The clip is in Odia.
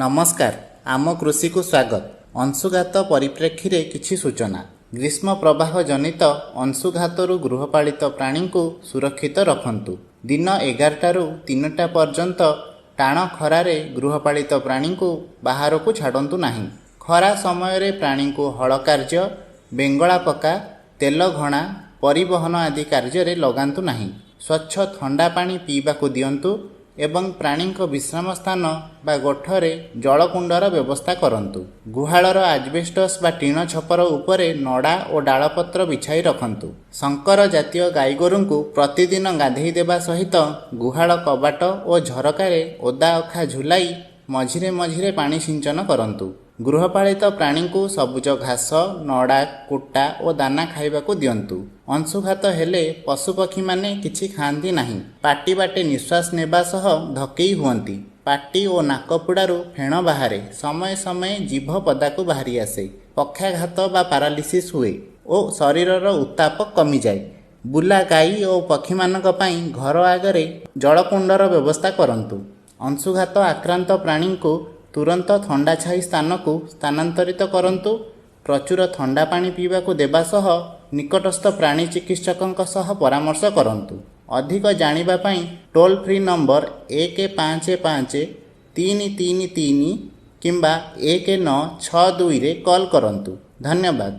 ନମସ୍କାର, ଆମ କୃଷିକୁ ସ୍ୱାଗତ। ଅଂଶୁଘାତ ପରିପ୍ରେକ୍ଷୀରେ କିଛି ସୂଚନା। ଗ୍ରୀଷ୍ମ ପ୍ରବାହ ଜନିତ ଅଂଶୁଘାତରୁ ଗୃହପାଳିତ ପ୍ରାଣୀଙ୍କୁ ସୁରକ୍ଷିତ ରଖନ୍ତୁ। ଦିନ 11ଟାରୁ 3ଟା ପର୍ଯ୍ୟନ୍ତ ଟାଣ ଖରାରେ ଗୃହପାଳିତ ପ୍ରାଣୀଙ୍କୁ ବାହାରକୁ ଛାଡ଼ନ୍ତୁ ନାହିଁ। ଖରା ସମୟରେ ପ୍ରାଣୀଙ୍କୁ ହଳ କାର୍ଯ୍ୟ, ବେଙ୍ଗଳା ପକା, ତେଲ ଘଣା, ପରିବହନ ଆଦି କାର୍ଯ୍ୟରେ ଲଗାନ୍ତୁ ନାହିଁ। ସ୍ୱଚ୍ଛ ଥଣ୍ଡା ପାଣି ପିଇବାକୁ ଦିଅନ୍ତୁ ଏବଂ ପ୍ରାଣୀଙ୍କ ବିଶ୍ରାମ ସ୍ଥାନ ବା ଗୋଠରେ ଜଳକୁଣ୍ଡର ବ୍ୟବସ୍ଥା କରନ୍ତୁ। ଗୁହାଳର ଆଜବେଷ୍ଟସ୍ ବା ଟିଣ ଛପର ଉପରେ ନଡ଼ା ଓ ଡାଳପତ୍ର ବିଛାଇ ରଖନ୍ତୁ। ଶଙ୍କର ଜାତୀୟ ଗାଈଗୋରୁଙ୍କୁ ପ୍ରତିଦିନ ଗାଧେଇ ଦେବା ସହିତ ଗୁହାଳ କବାଟ ଓ ଝରକାରେ ଓଦା ଅଖା ଝୁଲାଇ ମଝିରେ ମଝିରେ ପାଣି ସିଞ୍ଚନ କରନ୍ତୁ। ଗୃହପାଳିତ ପ୍ରାଣୀଙ୍କୁ ସବୁଜ ଘାସ, ନଡ଼ା, କୁଟା ଓ ଦାନା ଖାଇବାକୁ ଦିଅନ୍ତୁ। ଅଂଶୁଘାତ ହେଲେ ପଶୁପକ୍ଷୀମାନେ କିଛି ଖାଆନ୍ତି ନାହିଁ। ପାଟି ବାଟେ ନିଶ୍ୱାସ ନେବା ସହ ଧକେଇ ହୁଅନ୍ତି। ପାଟି ଓ ନାକପୁଡ଼ାରୁ ଫେଣ ବାହାରେ। ସମୟେ ସମୟେ ଜିଭ ପଦାକୁ ବାହାରି ଆସେ। ପକ୍ଷାଘାତ ବା ପାରାଲିସିସ୍ ହୁଏ ଓ ଶରୀରର ଉତ୍ତାପ କମିଯାଏ। ବୁଲା ଗାଈ ଓ ପକ୍ଷୀମାନଙ୍କ ପାଇଁ ଘର ଆଗରେ ଜଳକୁଣ୍ଡର ବ୍ୟବସ୍ଥା କରନ୍ତୁ। ଅଂଶୁଘାତ ଆକ୍ରାନ୍ତ ପ୍ରାଣୀଙ୍କୁ ତୁରନ୍ତ ଥଣ୍ଡା ଛାଇ ସ୍ଥାନକୁ ସ୍ଥାନାନ୍ତରିତ କରନ୍ତୁ। ପ୍ରଚୁର ଥଣ୍ଡା ପାଣି ପିଇବାକୁ ଦେବା ସହ ନିକଟସ୍ଥ ପ୍ରାଣୀ ଚିକିତ୍ସକଙ୍କ ସହ ପରାମର୍ଶ କରନ୍ତୁ। ଅଧିକ ଜାଣିବା ପାଇଁ ଟୋଲ୍ ଫ୍ରି ନମ୍ବର 155333 କିମ୍ବା 1962ରେ କଲ୍ କରନ୍ତୁ। ଧନ୍ୟବାଦ।